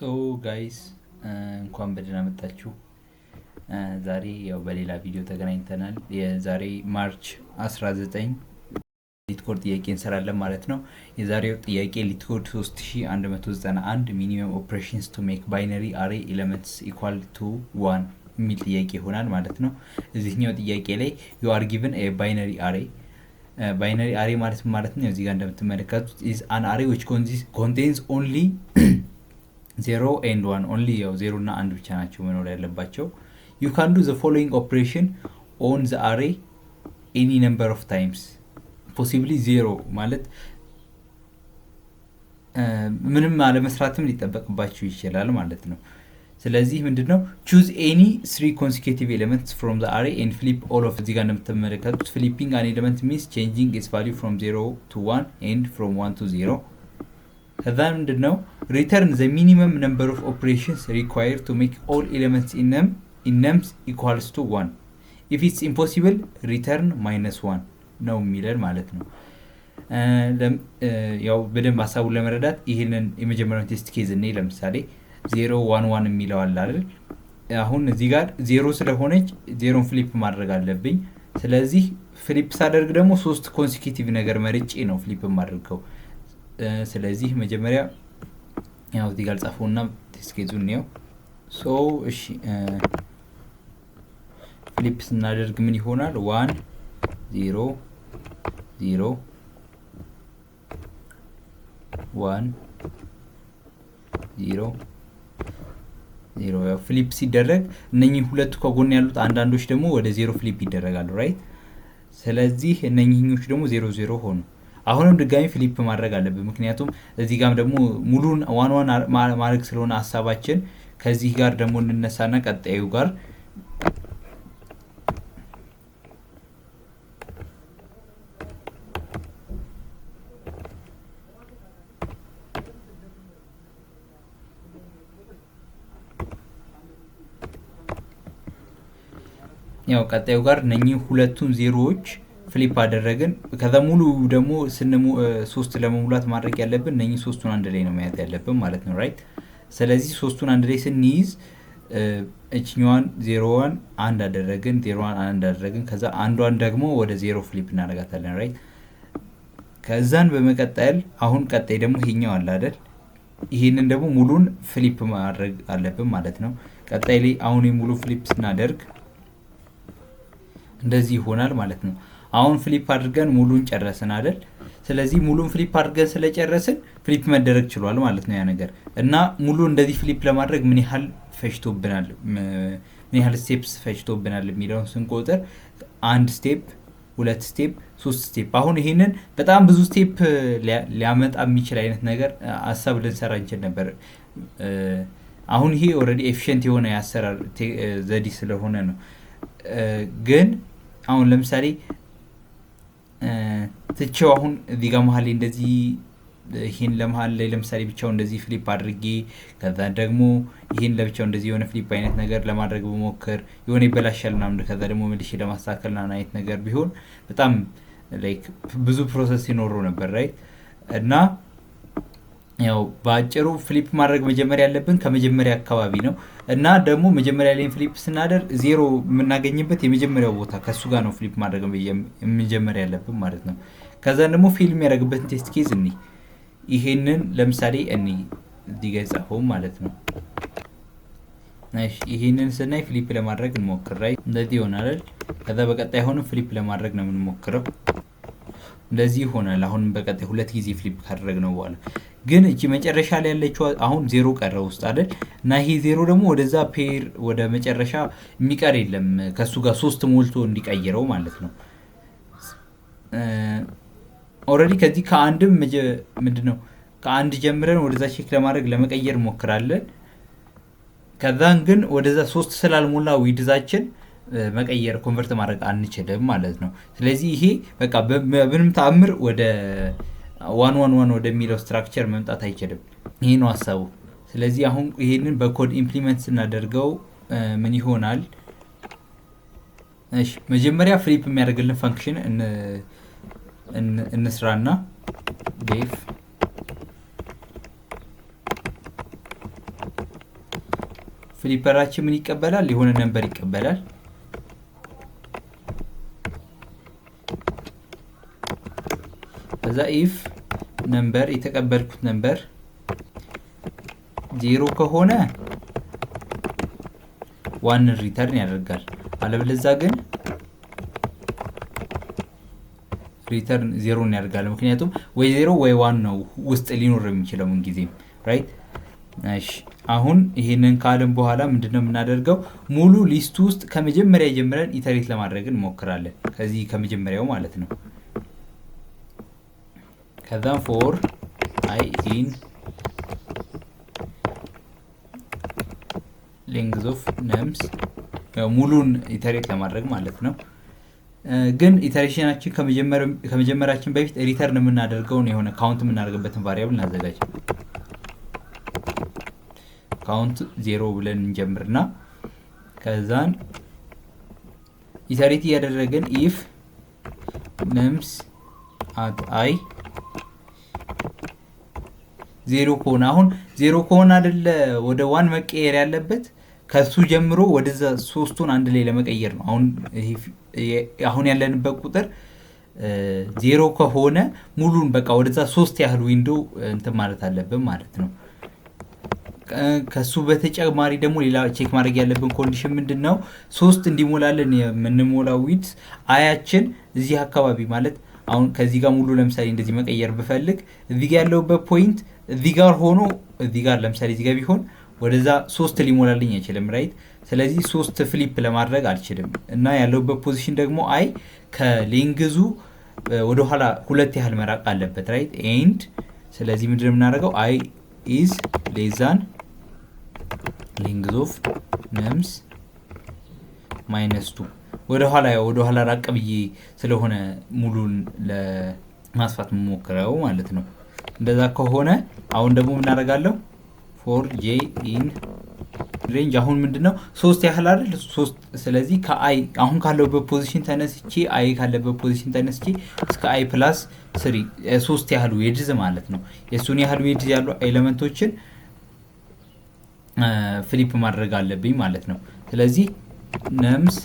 So guys፣ እንኳን በደህና መጣችሁ። ዛሬ ያው በሌላ ቪዲዮ ተገናኝተናል። የዛሬ March 19 LeetCode ጥያቄ እንሰራለን ማለት ነው። የዛሬው ጥያቄ LeetCode 3191 minimum operations to make binary array elements equal to one የሚል ጥያቄ ይሆናል ማለት ነው። እዚህኛው ጥያቄ ላይ you are given binary array። Binary array ማለት ምን ማለት ነው? እዚህ ጋር እንደምትመለከቱት is an array which contains only zero and one only። ያው ዜሮ እና አንድ ብቻ ናቸው መኖር ያለባቸው። You can do the following operation on the array any number of times, possibly zero ማለት ምንም አለመስራትም ሊጠበቅባችሁ ይችላል ማለት ነው። ስለዚህ ምንድን ነው? Choose any three consecutive elements from the array and flip all of። እዚህ ጋር እንደምትመለከቱት flipping an element means changing its value from zero to one and from one to zero። ከዛ ምንድን ነው? Return the minimum number of operations required to make all elements in nums equals to one. If it's impossible, return minus one ነው የሚለን ማለት ነው። ያው በደንብ ሀሳቡን ለመረዳት ይህንን የመጀመሪያውን test case እኔ ለምሳሌ zero one one የሚለው አለ አይደል? አሁን እዚህ ጋር ዜሮ ስለሆነች ዜሮን flip ማድረግ አለብኝ። ስለዚህ flip ሳደርግ ደግሞ ሶስት consecutive ነገር መርጬ ነው flip የማደርገው። ስለዚህ መጀመሪያ ያው እዚህ ጋር ጻፈውና test case ኡን እንየው። So እሺ፣ flip ስናደርግ ምን ይሆናል? One zero zero one zero zero። ያው flip ሲደረግ እነኚህ ሁለቱ ከጎን ያሉት አንዳንዶች ደግሞ ወደ ዜሮ flip ይደረጋሉ፣ right? ስለዚህ እነኚህኞቹ ደግሞ zero zero ሆኑ። አሁንም ድጋሚ flip ማድረግ አለብን። ምክንያቱም እዚህ ጋም ደግሞ ሙሉን one one ማድረግ ስለሆነ ሀሳባችን ከዚህ ጋር ደግሞ እንነሳና ቀጣዩ ጋር ያው ቀጣዩ ጋር እነኚህ ሁለቱን ዜሮዎች flip አደረግን። ከዛ ሙሉ ደግሞ ሶስት ለመሙላት ማድረግ ያለብን እነኚህ ሶስቱን አንድ ላይ ነው መያዝ ያለብን ማለት ነው፣ right? ስለዚህ ሶስቱን አንድ ላይ ስንይዝ እችኛዋን ዜሮዋን አንድ አደረግን፣ ዜሮዋን አንድ አደረግን። ከዛ አንዷን ደግሞ ወደ ዜሮ flip እናደርጋታለን፣ right? ከዛን በመቀጠል አሁን ቀጣይ ደግሞ ይሄኛው አለ አይደል? ይሄንን ደግሞ ሙሉን flip ማድረግ አለብን ማለት ነው። ቀጣይ ላይ አሁን የሙሉ flip ስናደርግ እንደዚህ ይሆናል ማለት ነው። አሁን flip አድርገን ሙሉን ጨረስን አይደል? ስለዚህ ሙሉን flip አድርገን ስለጨረስን flip መደረግ ችሏል ማለት ነው ያ ነገር። እና ሙሉ እንደዚህ flip ለማድረግ ምን ያህል ፈጅቶብናል፣ ምን ያህል steps ፈጅቶብናል የሚለውን ስንቆጥር አንድ step፣ ሁለት step፣ ሶስት step። አሁን ይሄንን በጣም ብዙ step ሊያመጣ የሚችል አይነት ነገር ሀሳብ ልንሰራ እንችል ነበር። አሁን ይሄ already efficient የሆነ የአሰራር ዘዴ ስለሆነ ነው። ግን አሁን ለምሳሌ ትቼው አሁን እዚህ ጋር መሀል ላይ እንደዚህ ይሄን ለመሀል ላይ ለምሳሌ ብቻው እንደዚህ flip አድርጌ ከዛ ደግሞ ይሄን ለብቻው እንደዚህ የሆነ flip አይነት ነገር ለማድረግ ብሞክር የሆነ ይበላሻል ምናምን፣ ከዛ ደግሞ መልሼ ለማስተካከል ምናምን አይነት ነገር ቢሆን በጣም like ብዙ process ይኖረው ነበር፣ right? እና ያው በአጭሩ flip ማድረግ መጀመሪያ ያለብን ከመጀመሪያ አካባቢ ነው። እና ደግሞ መጀመሪያ ላይ flip ስናደርግ ዜሮ የምናገኝበት የመጀመሪያው ቦታ ከእሱ ጋር ነው flip ማድረግ መጀመሪያ ያለብን ማለት ነው። ከዛ ደግሞ fail የሚያደርግበትን test case እኒ ይሄንን ለምሳሌ እኒ እዚህ ጋ የጻፈው ማለት ነው። እሺ፣ ይሄንን ስናይ flip ለማድረግ እንሞክር፣ right? እንደዚህ ይሆናል። ከዛ በቀጣይ አሁንም flip ለማድረግ ነው የምንሞክረው። እንደዚህ ይሆናል። አሁን በቀጣይ ሁለት ጊዜ flip ካደረግነው በኋላ ግን እቺ መጨረሻ ላይ ያለችው አሁን ዜሮ ቀረ ውስጥ አይደል? እና ይሄ ዜሮ ደግሞ ወደዛ pair ወደ መጨረሻ የሚቀር የለም ከሱ ጋር ሶስት ሞልቶ እንዲቀይረው ማለት ነው። Already ከዚህ ከአንድም ምንድን ነው ከአንድ ጀምረን ወደዛ check ለማድረግ ለመቀየር ሞክራለን። ከዛን ግን ወደዛ ሶስት ስላልሞላ width ኣችን መቀየር convert ማድረግ አንችልም ማለት ነው። ስለዚህ ይሄ በቃ በምንም ተአምር ወደ one one one ወደሚለው structure መምጣት አይችልም። ይሄ ነው ሀሳቡ። ስለዚህ አሁን ይሄንን በ code implement ስናደርገው ምን ይሆናል? እሺ፣ መጀመሪያ flip የሚያደርግልን function እንስራና def Flipper ኣችን ምን ይቀበላል? የሆነ number ይቀበላል። ከዛ if number የተቀበልኩት number 0 ከሆነ 1 return ያደርጋል። አለበለዚያ ግን return 0 ያደርጋል። ምክንያቱም ወይ 0 ወይ 1 ነው ውስጥ ሊኖር የሚችለው ምን ጊዜም right። እሺ አሁን ይሄንን ካልን በኋላ ምንድነው የምናደርገው? ሙሉ list ኡ ውስጥ ከመጀመሪያ ጀምረን iterate ለማድረግ እንሞክራለን። ከዚህ ከመጀመሪያው ማለት ነው። ከዛም for i in length of nums ሙሉን iterate ለማድረግ ማለት ነው። ግን iteration ኣችን ከመጀመሪያችን በፊት return የምናደርገውን የሆነ count የምናደርግበትን variable እናዘጋጅ። Count 0 ብለን እንጀምርና ከዛን iterate እያደረግን if nums at i 0 ከሆነ፣ አሁን 0 ከሆነ አይደለ ወደ 1 መቀየር ያለበት፣ ከሱ ጀምሮ ወደዛ ሶስቱን አንድ ላይ ለመቀየር ነው። አሁን ያለንበት ቁጥር 0 ከሆነ ሙሉን በቃ ወደዛ 3 ያህል window እንትን ማለት አለብን ማለት ነው። ከሱ በተጨማሪ ደግሞ ሌላ check ማድረግ ያለብን condition ምንድነው? 3 እንዲሞላልን የምንሞላው width i ያችን እዚህ አካባቢ ማለት አሁን ከዚህ ጋር ሙሉ ለምሳሌ እንደዚህ መቀየር ብፈልግ እዚህ ጋር ያለውበት point እዚህ ጋር ሆኖ እዚህ ጋር ለምሳሌ እዚህ ጋር ቢሆን ወደዛ 3 ሊሞላልኝ አይችልም right። ስለዚህ 3 flip ለማድረግ አልችልም እና ያለውበት position ደግሞ i ከ length ኡ ወደ ኋላ 2 ያህል መራቅ አለበት right። And ስለዚህ ምንድነው የምናደርገው? I is less than length of nums minus 2 ወደ ኋላ ራቅ ብዬ ስለሆነ ሙሉን ለማስፋት የምሞክረው ማለት ነው። እንደዛ ከሆነ አሁን ደግሞ ምን አደርጋለሁ? For j in range አሁን ምንድነው 3 ያህል አይደል? 3። ስለዚህ ከ i አሁን ካለበት position ተነስቼ i ካለበት position ተነስቼ እስከ i plus 3 3 ያህል width ማለት ነው። የሱን ያህል width ያሉ element ኦችን flip ማድረግ አለብኝ ማለት ነው። ስለዚህ nums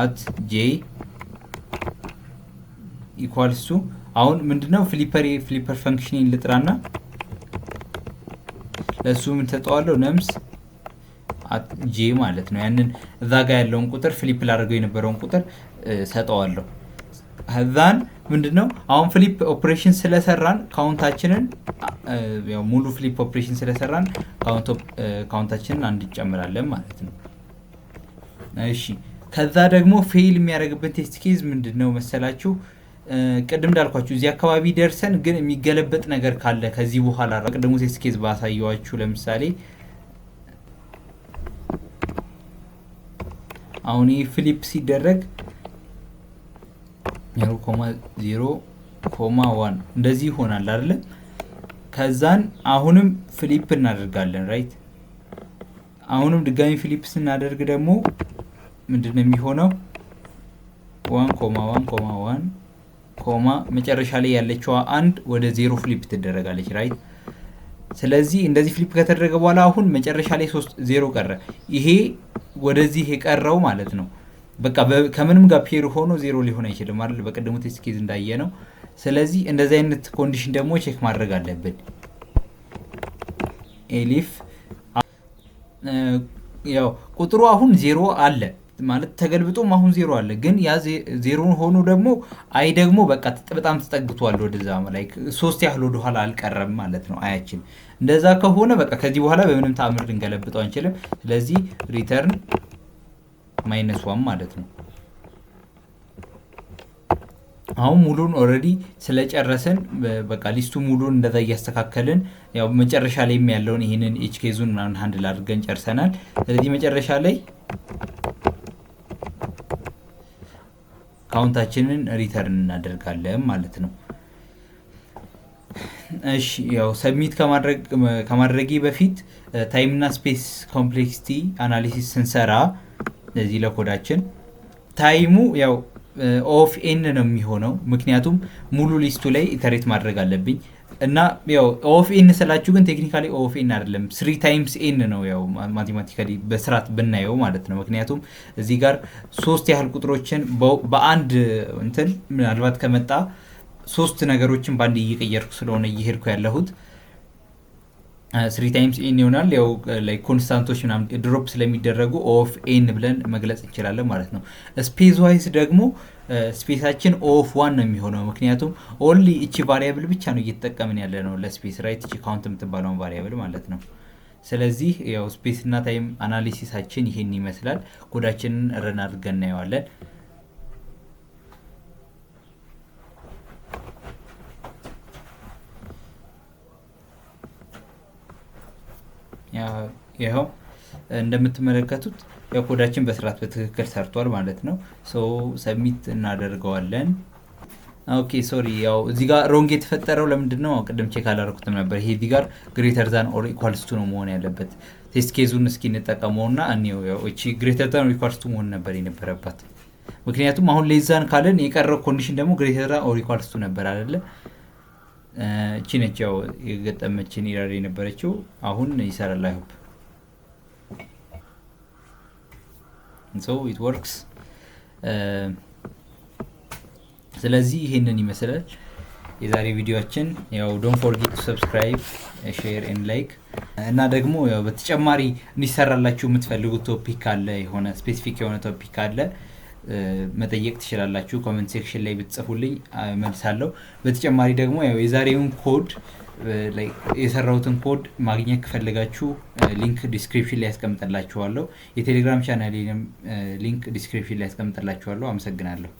at j equals to አሁን ምንድነው flipper function ን ልጥራና ለሱ ምን ሰጠዋለሁ? Nums at j ማለት ነው። ያንን እዛ ጋር ያለውን ቁጥር flip ላደርገው የነበረውን ቁጥር ሰጠዋለሁ። ከዛን ምንድነው አሁን flip operation ስለሰራን count ኣችንን ያው ሙሉ flip operation ስለሰራን count ኣችንን አንድ እንጨምራለን ማለት ነው። እሺ ከዛ ደግሞ fail የሚያደርግበት test case ምንድነው መሰላችሁ? ቅድም እንዳልኳችሁ እዚህ አካባቢ ደርሰን ግን የሚገለበጥ ነገር ካለ ከዚህ በኋላ ቅድሙ test case ባሳየዋችሁ ለምሳሌ አሁን ይሄ flip ሲደረግ 0.0.1 እንደዚህ ይሆናል አይደለ? ከዛን አሁንም flip እናደርጋለን right። አሁንም ድጋሚ flip ስናደርግ ደግሞ ምንድነው የሚሆነው? 1.1.1 መጨረሻ ላይ ያለችዋ አንድ ወደ 0 flip ትደረጋለች right። ስለዚህ እንደዚህ flip ከተደረገ በኋላ አሁን መጨረሻ ላይ 3 0 ቀረ። ይሄ ወደዚህ የቀረው ማለት ነው። በቃ ከምንም ጋር pair ሆኖ 0 ሊሆን አይችልም አይደል? በቀደሙ test case እንዳየነው። ስለዚህ እንደዚህ አይነት condition ደግሞ check ማድረግ አለብን። Elif ያው ቁጥሩ አሁን 0 አለ ማለት ተገልብጦም አሁን 0 አለ፣ ግን ያ 0 ሆኖ ደግሞ i ደግሞ በቃ በጣም ተጠግቷል ወደዛ like 3 ያህል ወደ ኋላ አልቀረም ማለት ነው i ያችን። እንደዛ ከሆነ በቃ ከዚህ በኋላ በምንም ተአምር ልንገለብጠው አንችልም። ስለዚህ return -1 ማለት ነው። አሁን ሙሉን already ስለጨረስን በቃ list ኡ ሙሉን እንደዛ እያስተካከልን ያው መጨረሻ ላይም ያለውን ይሄንን edge case ኡን ምናምን handle አድርገን ጨርሰናል። ስለዚህ መጨረሻ ላይ count ኣችንን return እናደርጋለን ማለት ነው። እሺ ያው submit ከማድረጌ በፊት time እና space complexity analysis ስንሰራ ለዚህ ለኮዳችን time ኡ ያው O of n ነው የሚሆነው፣ ምክንያቱም ሙሉ list ኡ ላይ iterate ማድረግ አለብኝ። እና ያው O of n ስላችሁ ግን technically O of n አይደለም፣ three times n ነው፣ ያው mathematically በስርዓት ብናየው ማለት ነው። ምክንያቱም እዚህ ጋር ሶስት ያህል ቁጥሮችን በአንድ እንትን ምናልባት ከመጣ ሶስት ነገሮችን በአንድ እየቀየርኩ ስለሆነ እየሄድኩ ያለሁት three times n ይሆናል። ያው like constant ኦች ምናምን drop ስለሚደረጉ O of n ብለን መግለጽ እንችላለን ማለት ነው። Space wise ደግሞ space ኣችን O of one ነው የሚሆነው፣ ምክንያቱም only እቺ variable ብቻ ነው እየተጠቀምን ያለ ነው ለ space፣ right? እቺ count የምትባለውን variable ማለት ነው። ስለዚህ ያው space እና time analysis ኣችን ይሄን ይመስላል። Code ኣችንን run አድርገን እናየዋለን። ይኸው እንደምትመለከቱት ያው ኮዳችን በስርዓት በትክክል ሰርቷል ማለት ነው። So submit እናደርገዋለን። Okay, sorry፣ ያው እዚህ ጋር wrong የተፈጠረው ለምንድን ነው? ቅድም check አላደረኩትም ነበር። ይሄ እዚህ ጋር greater than or equals to ነው መሆን ያለበት። Test case ኡን እስኪ እንጠቀመውና እኔው ያው እቺ greater than or equals to መሆን ነበር የነበረባት። ምክንያቱም አሁን less than ካለን የቀረው condition ደግሞ greater than or equals to ነበር አይደለ? እቺ ነች ያው የገጠመችን error የነበረችው። አሁን ይሰራል። I hope so it works። ስለዚህ ይሄንን ይመስላል የዛሬ ቪዲዮአችን። ያው don't forget to subscribe, share and like። እና ደግሞ ያው በተጨማሪ እንዲሰራላችሁ የምትፈልጉት topic ካለ፣ የሆነ specific የሆነ topic ካለ መጠየቅ ትችላላችሁ። Comment section ላይ ብትጽፉልኝ መልሳለሁ። በተጨማሪ ደግሞ ያው የዛሬውን ኮድ፣ የሰራሁትን ኮድ ማግኘት ከፈለጋችሁ link description ላይ ያስቀምጥላችኋለሁ። የቴሌግራም channel ኤንም link description ላይ ያስቀምጥላችኋለሁ። አመሰግናለሁ።